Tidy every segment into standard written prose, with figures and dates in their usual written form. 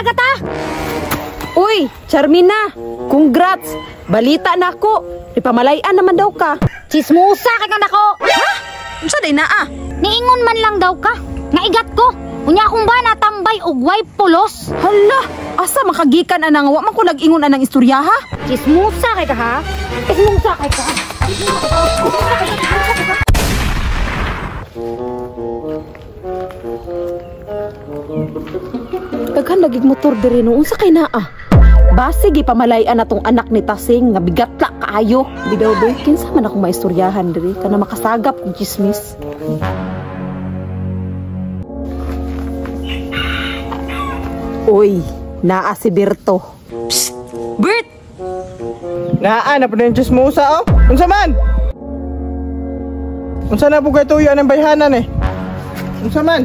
Agata! Uy, Charmina! Congrats! Balita na ako! Ipamalayan naman daw ka. Chismosa kay kang dako! Ha? Unsa day naa? Niingon man lang daw ka. Nga igat ko. Unya akong ba natambay og way pulos? Hala! Asa makagikan anang wa man ko nag-ingon anang istorya ha? Chismosa kay ka ha? Chismosa kay ka. Daghan lagi motor diri no, unsa kay naa? Basi gipamalayan na tong anak ni Tasing nga bigatla kaayo. Bidaw be, kinsa man akong maistoryahan diri kana makasagap og chismis. Uy, naa si Berto. Psst, Bert! Naa na po na yung chismosa oh. Unsa man? Unsa na po kay tuyo ng bayhanan eh? Unsa man?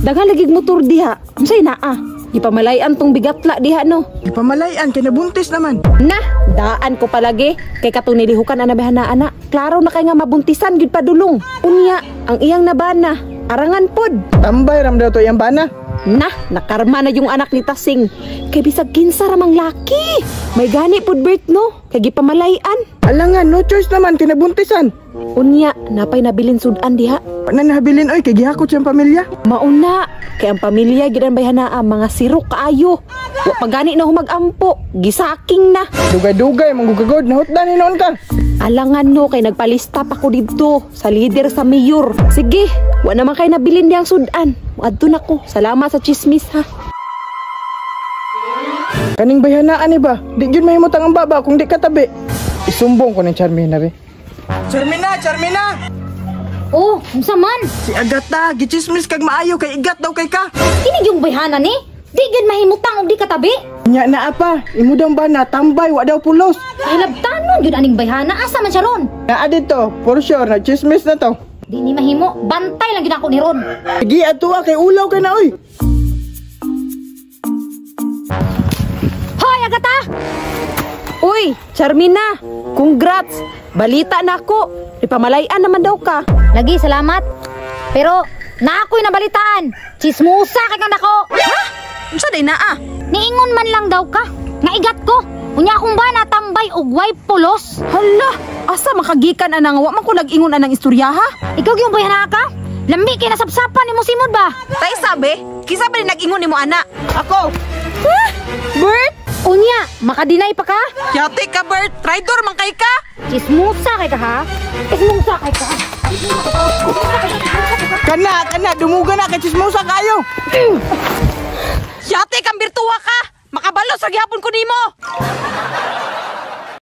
Daghan lagi motor diha. Unsay naa? Gipamalayan tong bigatla diha no. Gipamalayan kay nabuntis naman. Na, daan ko palagi kay katong nilihukan ana bayhana ana. Klaro na kay nga mabuntisan gyud padulong. Unya, ang iyang nabana, arangan pod. Tambay ram daw to iyang bana. Na, nakarma na yung anak ni Tasing. Kay bisag kinsa ra mang laki. May gani pod Bert no, kay gipamalayan. Alangan, no choice naman kay nabuntisan. Unya, napay nabilin sudan diha. Paano nahabilin oy kay gihakot siyang pamilya? Mauna, kay ang pamilya gyud ang bayhanaa mga sirok kaayo. Wa pa gani na humagampo, gisaking na. Dugay-dugay manggugagod nahutdan hinuon ka. Alangan no kay nagpalista pa ko didto sa leader sa mayor. Sige, wa naman kay nabilin diyang sudan. Muadto na ko. Salamat sa chismis ha. Kaning bayhanaan ni ba? Di gyud mahimutang ang baba kung di ka tabi. Isumbong ko ni Charmina be. Charmina, Charmina! Oh, unsa man? Si Agata, gichismis kag maayo kay igat daw kay ka. Kini yung bayhana ni? Di gyud mahimutang og di katabi. Nya naa pa, imo daw ba na tambay wa daw pulos. Ay labtanon gyud aning bayhana, asa man siya ron? Naa dito, for sure na chismis na to. Di ni mahimo, bantay lang gyud ako ni ron. Sige atua kay ulaw kay na oy. Hoy Agata! Uy, Charmina! Congrats! Balita na ako. Ipamalayan naman daw ka. Lagi, salamat. Pero naa ko'y nabalitaan. Chismosa kay kang dako. Ha? Unsa day naa? Niingon man lang daw ka. Nga igat ko. Unya akong ba natambay og way pulos? Hala, asa makagikan anang wa man ko nag-ingon anang istorya ha? Ikaw gyud bayhana ka? Lami kay nasapsapan nimo simod ba? Tay sabi, kinsa ba nag-ingon nimo ana? Ako. Ha? Bert? Unya, makadeny pa ka? Yati ka Bert, traitor man kay ka. Chismosa kay ka ha? Chismosa kay ka. Kana, kana dumuga na kay chismosa kayo. Yati kang birtuwa ka. Makabalo sa gihapon ko nimo.